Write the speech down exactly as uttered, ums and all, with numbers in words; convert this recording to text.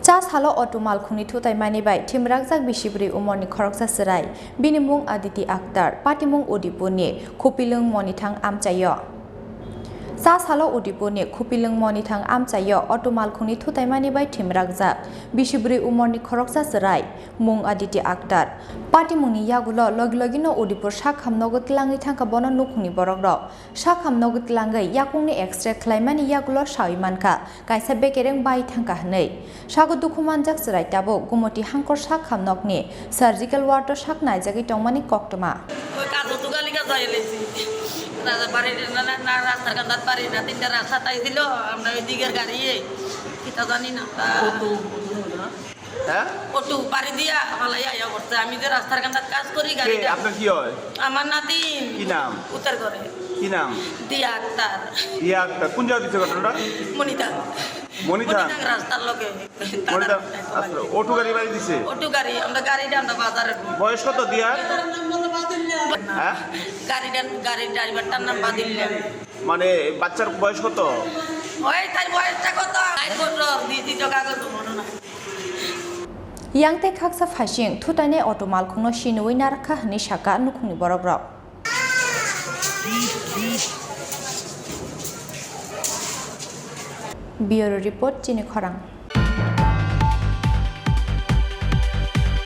Cha salo auto malkhungni thutaimani bai thimrakjak bisi bwrwi umorni khoroksa chwrai. Bini mung Aditi Akhtar, patimung Udipurni Khupilwng Monithang amchaio. Cha salo Udipurni Khupilwng Monithang amchaio auto malkhungni thutaimani bai thimrakjak bisi bwrwi umorni khoroksa chwrai, mung Aditi Akhtar. Patimungni yagulo logi logino Udipur sakham nogo twlangwi thangkha bono nukhungni borokrok. Sakham nogo twlangwi yakungni X-ray khlaimani yagulo sawi mankha, kaisa bekereng bai thangkha hwnwi. Sago dukhu manjak chwrai tabuk Gumoti Hangkor sakham nokni surgical ward-o sak naijagwi tongmani koktwma. ওই কাজ তো গালি কাজ হয়ে লেছি। রাজা বাড়ির না, না, না, রাস্তার কান্দার বাড়ি না, তিনটা রাস্তা তাই ছিল, আমরা ওই দিকের গাড়ি, এই, কিতা জানি না। হ্যাঁ? অটো বাড়ি দিয়া ফালাইয়া ইয়া করছে। আমি যে রাস্তার কান্দার কাজ করি, কে? গাড়িটা। আপনার কি হয়? আমার নাতিন। কি নাম? উত্তর করে। কি নাম? দিয়া আক্তার। দিয়া আক্তার। কোন জায়গা দিচ্ছে ঘটনাটা? মনিতা। মনিতা? মনিতা রাস্তার লগে। মনিতা, আচ্ছা, অটো গাড়ি বাড়ি দিছে? অটো গাড়ি, আমরা গাড়িটা আমরা বাজারে। বয়স কত দিয়ার? হ্যাঁ? গাড়িটা, গাড়ির ড্রাইভারটার নাম বাদিল্লা। মানে, বাচ্চার বয়স কত? ওই তাই বয়সটা কত? আড়াই বছর, দিদি তো কাগজ মনে না। Yang tei khaksa phaising thutainai auto malkhungno sinwi narakha hwnwi sakha nukhungni borokrok. Bureau Report, Chini Khorang.